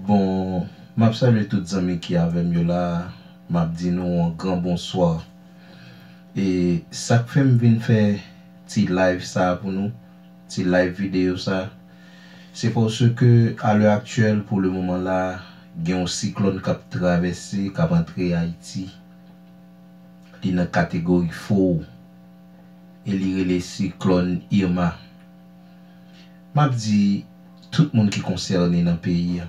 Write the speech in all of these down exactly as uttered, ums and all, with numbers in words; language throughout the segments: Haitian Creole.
Bon, m ap salye tout zanmi ki avè m yo la. M ap di nou yon gran bonswa. E sa k fè m vin fè ti live sa a pou nou, ti live videyo sa, se paske a lè aktyèl, pou le moman la, gen yon siklòn k ap travèse, k ap antre Ayiti. Li nan kategori fow e li rele siklòn Irma. M ap di tout moun ki konsène nan peyi a,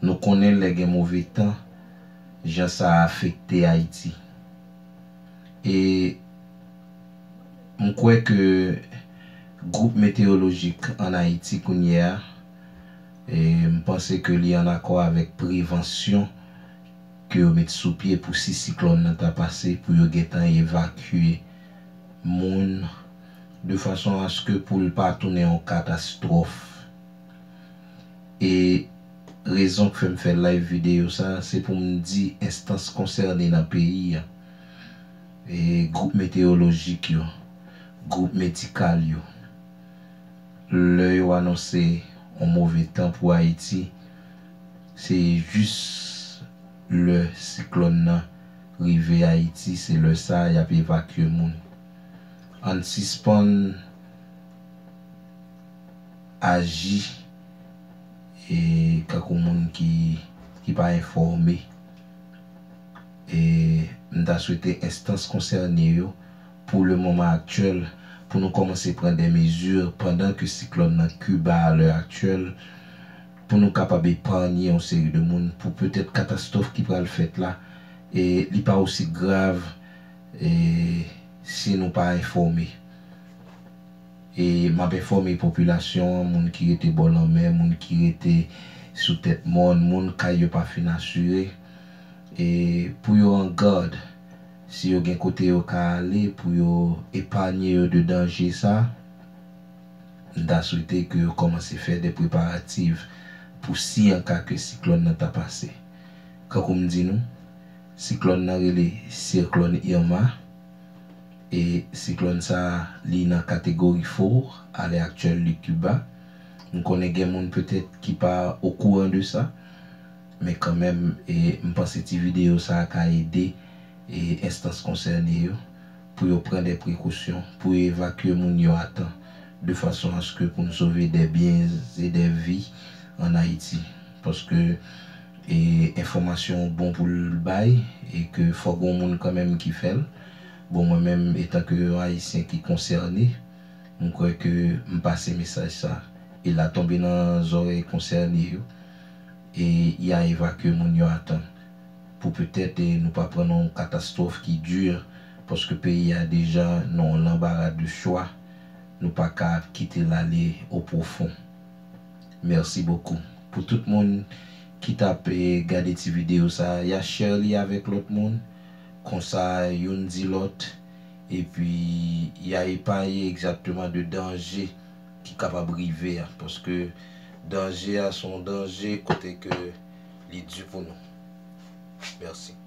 nou konnen lè gen move tan, jan sa afekte Ayiti. E m kwè ke gwoup meteyolojik ann Ayiti kounye a, e m panse ke li ann akò avèk prevansyon ke yo met sou pye pou si siklòn nan ta pase, pou yo gentan evakye moun, de fason aske pou l pa tounen yon katastwòf. E rezon k fè m fè live videyo sa, se pou m di enstans konsène nan peyi a, e gwoup meteyolojik yo, gwoup medikal yo, lè yo anonse yon move tan pou Ayiti, se jis lè siklòn nan rive Ayiti, se lè sa a y ap evakye moun. Ann sispann aji e kankou moun ki, ki pa enfòme. E m ta swete enstans konsène yo, pou le moman aktyèl, pou nou kòmanse pran de mezi pandan ke siklòn nan Kiba a lè aktyèl, pou nou kapab epanye yon seri de moun, pou petèt katastwòf ki pral fèt la, e li pa osi grav, e si nou pa enfòme. E m ap enfòme popilasyon an, moun ki rete bò lanmè, moun ki rete sou tèt mòn, moun kay yo pa fin asire, e pou yo an gad, si yo gen kote yo ka ale, pou yo epanye yo de danje sa, m ta swete ke yo kòmanse fè de preparatif pou si an ka ke siklòn nan ta pase. Kankou m di nou, siklòn nan rele siklòn Irma, e siklòn sa a, li nan kategori fow, a lè aktyèl li Kiba. M konnen gen moun petèt ki pa okouran de sa, men kanmenm, e m panse ti videyo sa a ka ede, e enstans konsène yo, pou yo pran de prekosyon, pou yo evakye moun yo a tan, de fason aske pou n sove de byen e de vi ann Ayiti. Paske, e enfòmasyon bon pou l bay, e ke fòk gon moun kanmenm ki fè l. Bon, mwen menm, etanke yon Ayisyen ki konsène, m kwè ke m pase mesaj sa. E l a tonbe nan zòrèy konsène yo, e y a evakye moun yo a tan. Pou petèt, e nou pa pran nan yon katastwòf ki di, paske peyi a deja nan yon lanbara de chwa, nou pa ka kite l ale o pwofon. Mèsi bokou. Pou tout moun ki t ap, e, gade ti videyo sa a, y a share li avèk lòt moun. Konsa, youn di lòt. Epi, y a epaye egzakteman de danje ki kapab rive a. Paske danje a se yon danje kote ke li di pou nou. Mèsi.